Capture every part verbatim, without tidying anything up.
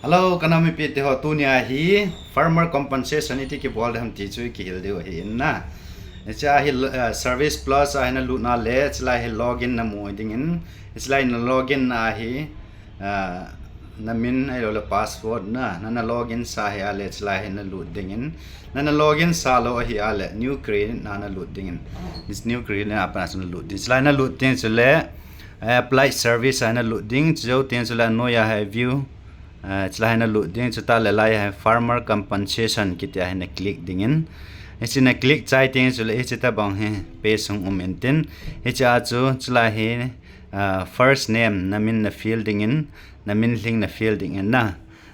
Hello, ka nam mipi te ho, tunia hi farmer compensation iti kibol ding ham ti chu kihil diu ahi in na. Hiche a hi, eh, Service Plus a hi nalut na le, hiche lai hi login namu ding in. Hiche lai na login na hi, eh, na min ahilou le password na, na, na login sa hi a le, hiche lai hi nalut ding in. Na, na login sa lou ahi a le, new create na nalut ding in. This new create na a pat a chu nalut ding. Hiche lai nalut ding chule, eh, apply service a nalut ding. Chujou teng chule anoi a hi view. Eh, hiche lai hi nalut ding, chutah le lai hi farmer compensation kiti a hi na click ding in. Hiche na click chai teng chule hiche tabang hi page hung um in tin. Hiche a chu, hiche lai hi, ah, first name, na min na fill ding in, na min lhing na fill ding in na.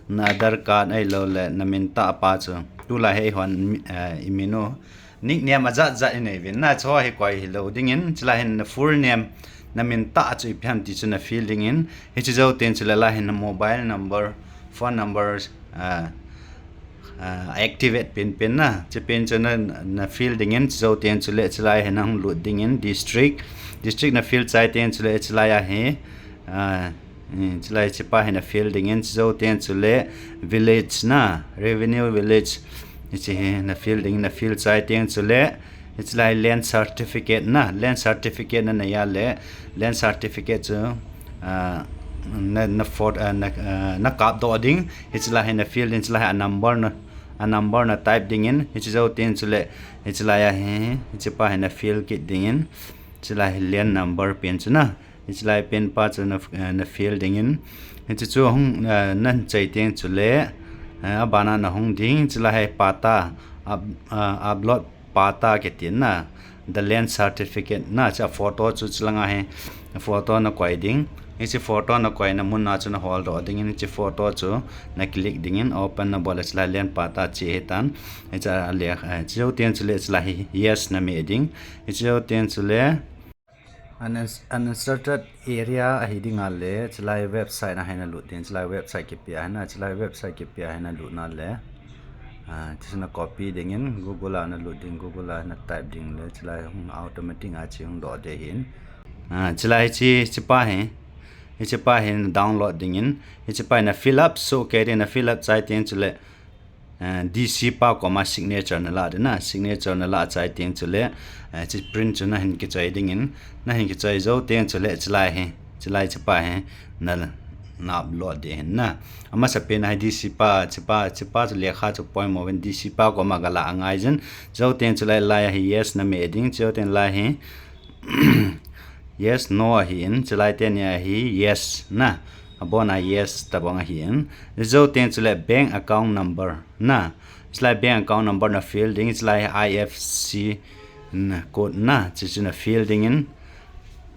Na Aadhaar card ahilou le na min tah pa chu. Tulai hi eihon, eh, i min u. Nickname ajat jat i nei uvin na, chu hi koi hilou ding in, hiche lai hin na full name, na min tah chu ipi ham ti chu na fill ding in, hiche jou teng chule lai hin na mobile number, phone number, ah, ah, activate pin pin na, hiche pin chu na, na fill ding in, hiche jou teng chule hiche lai hin na hung lut ding in, district, district na fill chai teng chule hiche lai a hi, ah, Hmm, hiche lai hiche pa hi na fill ding in, hiche jou teng chule village na, revenue village. Hiche hi na fill ding, na fill chai teng chule, hiche lai land certificate na, land certificate na nei a le, land certificate chu, ah, na, na photo, ah, na, ah, na kap doh ding, hiche lai hi na fill ding, hiche lai hi a number na, a number na type ding in, hiche jou teng chule, hiche lai a hi, hiche pa hi na fill kit ding in, hiche lai hi land number pen chu na, Hiche lai pen pa chu na, eh, na fill ding in. Hiche chu hung, eh, na chai teng chule, eh, abana na hung ding, hiche lai hi patta, up-, ah, upload patta kiti na, the land certificate na, hiche photo chu hiche langa hi, photo na koi ding. Hiche photo na koi na mun a chu na hol doh ding in, hiche photo chu na click ding in, open na bol le hiche lai land patta che ahi tan. Hiche a le, eh, hiche jou teng chule hiche lai hi yes na meh ding. Hiche jou teng chule, Unins-, uninserted area ahi ding a le, hiche lai website a hi na lut ding, hiche lai website kipe a hi na, hiche lai website kipe a hi na lut na le, ah, hiche na copy ding in, Google a na lut ding, Google a na type ding le, hiche lai hung automatic a hiche hung doh ding ahin. Ah, hiche lai hiche, hiche pa hi, hiche pa hi na download ding in, hiche pa hi na fill up soh kei ding, na fill up chai teng chule, eh, D C pa koma signature na la ding na, signature na la chai teng chule, eh, hiche print chu na hin kichoi ding in, na hin kichoi jou teng chule hiche lai hi, hiche lai hiche pa hi na, na upload ding ahin na. Amasa pen a hi D C pa, hiche pa, hiche pa chu lekha chu poimo uvin D C pa koma ga la angai jin, jou teng chule lai a hi yes na meh ding, jou teng lai hi, Yes, no ahin, hiche lai teni a hi yes na. Abon a yes tabang ahin. Jou teng chule bank account number na. Hiche lai bank account number na fill ding, hiche lai I F C na code na, hiche chu na fill ding in.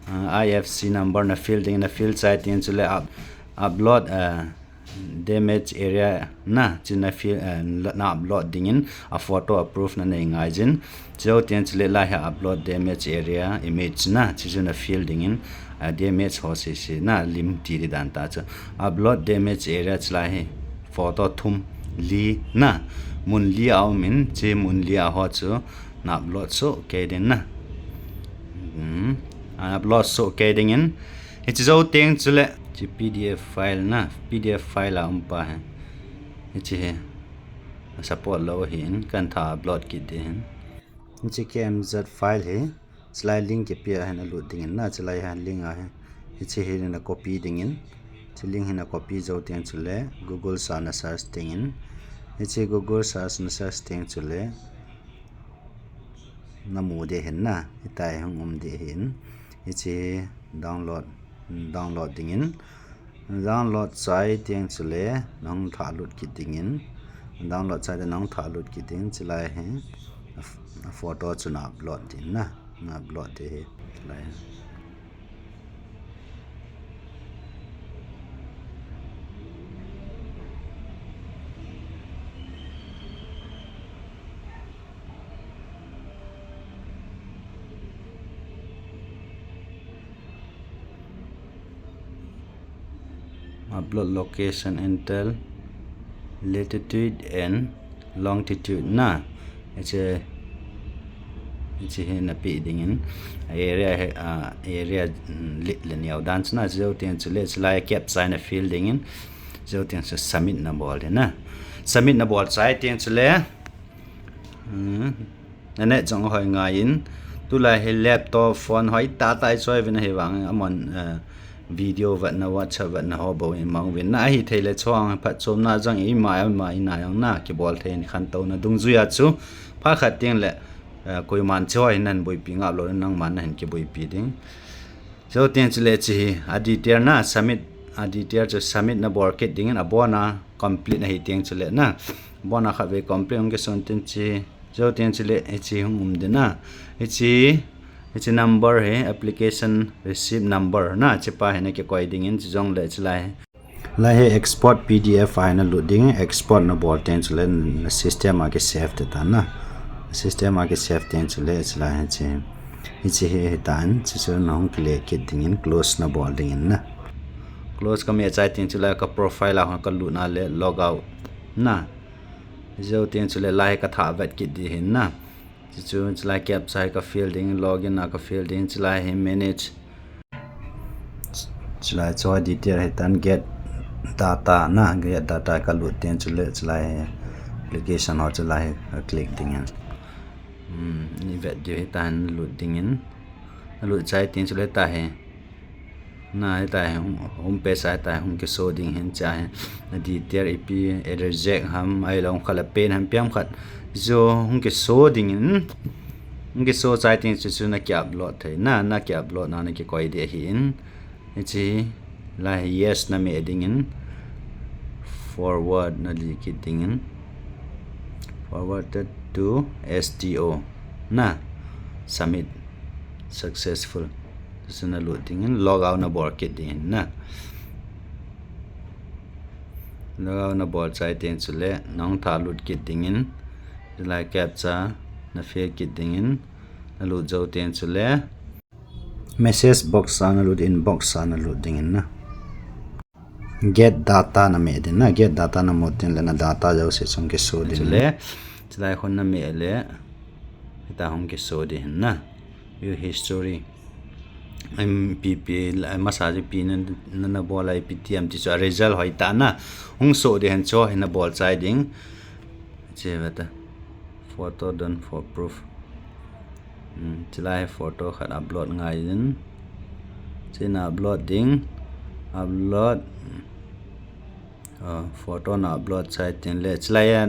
Ah, I F C number na fill ding, na fill chai teng chule up-, upload, ah, damage area na, hiche na fill, eh, na upload ding in, a photo a proof na nei ngai jin. Hiche jou teng chule lai hi upload damage area image na, hiche chu na fill ding in, ah, damage ho sese na lim ti ding dan ta chu. Upload damage area hiche lai hi photo thum li na, mun li a um in, hiche mun li a ho chu na upload soh kei ding na. Hmm. Ah, upload soh kei ding in. Hiche jou teng chule, hiche P D F file na, P D F file a um pa hi. Hiche hi. Support lou ahin, kan tha upload kit ding ahin. Hiche K M Z file hi, hiche lai link kipe a hi na lut ding in na, hiche lai hi link a hi. Hiche hi na copy ding in. Hiche link hi na copy jou teng chule, Google sa na search ding in. Hiche Google search na search teng chule, na mu ding ahin na, hitia hi hung um ding ahin. Hiche download, download ding in. Download chai teng chule, na hung thah lut kit ding in. Download chai teng na hung thah lut kit ding, hiche lai hi, a ph-, a photo chu na upload ding na, na upload ding ahi, hiche lai hi. Upload location, enter latitude and longitude na. Hiche, hiche hi na pe ding in. Area hi, ah, area, mm, lit le neo dan chu na, hiche jou teng chule, hiche lai captcha na fill ding in. Jou teng chu submit na bol ding na. Submit na bol chai teng chule, hmm, na net jong hoi ngai in. Tulai hi laptop, phone hoi tah tah i choi uvin ahivang, amahon, eh, video vetna, WhatsApp vetna ho bou i mang uvin na. Ahithei le chuang phatchomna jong ima ima ina jong na kibol thei in khantouna dungjuia chu phat khat teng le, eh, koiman chu hoi nan boipi ngap lou, nangman na hin kiboipi ding. Jou teng chule hiche hi a detail na submit, a detail chu submit na bol kit dingin abona complete ahi teng chule na. Abona khatvei complete hung kisun teng hiche. Jou teng chule hiche hung um ding na. Hiche, hiche number hi application receipt number na, hiche pa hi na kikoi dingin, hiche jong le hiche lai hi. Lai hi export P D F a hi na lut ding, export na bol teng chule na system a ki save ding tan na. System a ki save teng chule hiche lai hiche. Hiche hi hitan, hiche chu na hung kile kit dingin, close na bol dingin na. Close ka meh chai teng chule ka profile a hung ka lut na le log out na. Jou teng chule lai hi ka thah vet kit ding hin na. Hiche chu hiche lai captcha hi ka fill ding, login a ka fill ding, hiche lai hi manage. Hiche lai chu detail hitan get data na, get data ka lut teng chule hiche lai hi application ho hiche lai hi ka click dingin. Hmm, i vet diu hitan lut dingin. Na lut chai teng chule hitia hi. Na hitia hi hung, hung page a hitia hi hung kiso ding hin hitia hi. Na detail ipi, a reject ham, ahilou khat le pen ham ipi ham khat. Jou hung kiso dingin. Hung kiso chai teng chu chu na ki upload thei. Na, na ki upload na, na kikoi ding ahin. Hiche lai hi yes na meh dingin. Forward na li kit dingin. Forwarded to S T O. Na, submit successful. Hiche na lut dingin, log out na bol kit dingin na. Log out na bol chai teng chule, na hung thah lut kit dingin, hiche lai captcha na fill kit dingin, na lut jou teng chule, message box a na lut, inbox a na lut dingin na. Get data na meh ding na, get data na mu teng le na data jouse chu hung kiso ding. Chule, hiche lai khun na meh le, hitia hung kiso ding hin na. View history. Em, ipi ipi, la, masa chu ipi na, na, na bol a ipi ti ham ti chu a result hoitah na. Hung so ding hin chu hi na bol chai ding. Hiche veta. Photo done for proof. Hmm, hiche lai hi photo khat upload ngai in. Hiche na upload ding. Upload. Ah, photo na upload chai teng le. Hiche lai a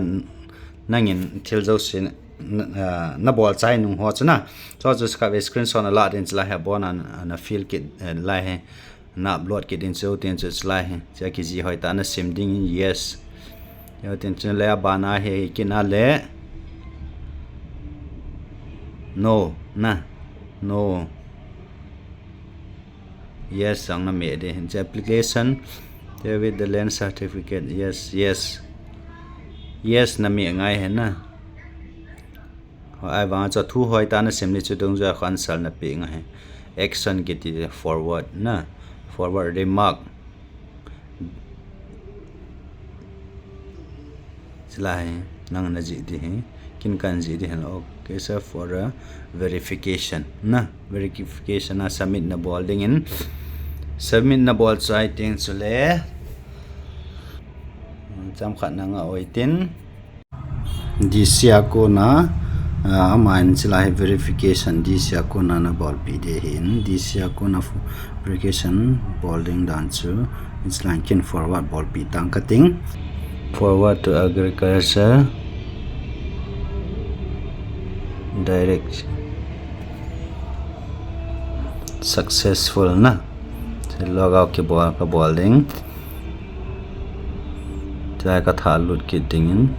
nangin thil jouse na, ah, na bol chai nung ho chu na. Chu chu khatvei screenshot na la ding hiche lai hi abona na, na fill kit, eh, lai hi. Na upload kit ding chu, teng chu hiche lai hi. Hiche a kijih hoitah na sim ding, yes. Jou teng chu le abana hi, hi kit na le. No, na. No. Yes, jong na meh ding. Hiche application. There with the land certificate. Yes, yes. Yes, na meh ngai hin na. Ahivang chu thu hoitah na sim le chu dungjuia kho answer na pe ngai hi. Action kiti forward na. Forward remark. Hiche lai hi, nang na jih ding hi. Ken kan jih ding hin. Okay, sir, for a verification. Na, verification a submit na bol dingin. Submit na bol chai teng chule. Chomkhat na nga oi tin. D C a kona, ah, aman hiche lai verification D C a kona na bolpi ding ahin, D C a kona fu-, verification bol ding dan chu, hiche lai ken forward bolpi tang kating. Forward to agriculture direct. Successful na. Log out kibol, kabol ding. Hiche lai ka thah lut kit dingin.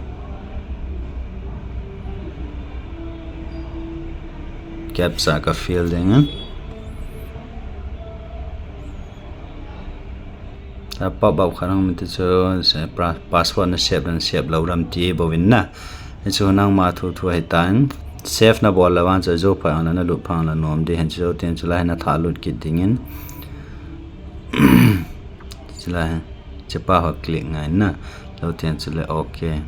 Captcha ka fill dingin. A pop up khat hung um ti chu, se pra-, password na save dan save lou lam ti bouvin na. Hichu nangma thu thu ahitan. Save na bol le vang chu jou phat ang le na lut phat ang le nom ding hin chu jou teng chu lai na thah lut kit dingin. Chu lai, chu pa ho click ngai na. Jou teng chu le okay.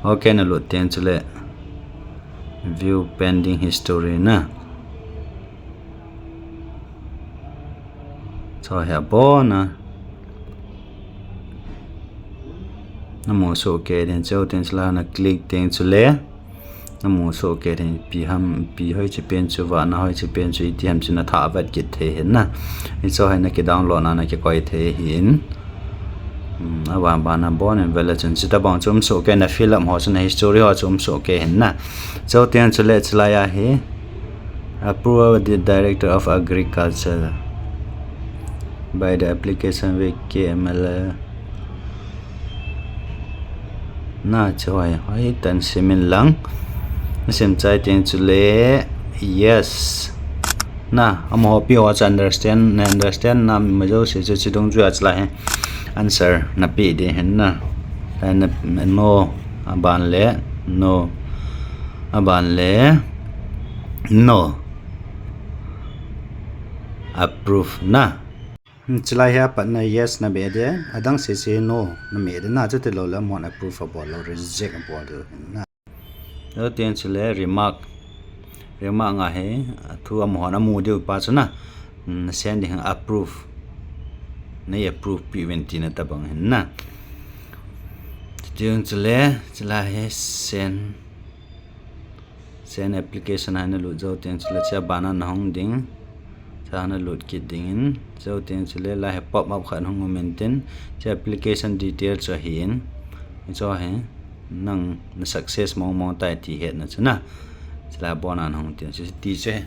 Okay na lut teng chu le view pending history na. Chu hi abona. Namu soh kei ding, chuteng chule na click teng chule namu soh kei ding, ipi ham, ipi hoiche pen chu, vana hoiche pen chu iti ham chu nathah vet kit thei ahin na. Hichu hi nakidownload na, nakikoi thei ahin. Hmm, aban bana bon in vele chun, chuti bang chu um soh kei, na film ho chu, na history ho chu um soh kei ahin na. Chuteng chule chulai a hi, approve the Director of Agriculture by the application with K M L. Na, chu hoi, hoitah in sim in lang. Nasim chai teng chule, yes. Na, amaho pi ho chu understand, na understand nam ma jouse chu, chudung chu a chulai hi answer napeh ding ahin na. Chulai na, no, aban le, no, aban le, no. Approve na. Hmm, chulai hi apatna yes nabeh ding, adang sese no nabeh ding na, chuti lou le amahon approve abol lou, reject abol diu ahin na. Chuteng chule remark. Remark a hi, athu amahon amu diu pa chu na, hmm, nasen ding hi approve. Nei approve peh uvin tina tobang ahin na. Chuteng chule, chulai hi send. Send application a nalut jou teng chule, chua bana nahung ding. Chua nalut kit ding in, jou teng chule, lai hi pop up khat hung um intin, chua application detail chu ahin. Hichu hi, nang na success mong mong tai ti hetna chu na. Chulai abona nahung tin, chu ti chu hi.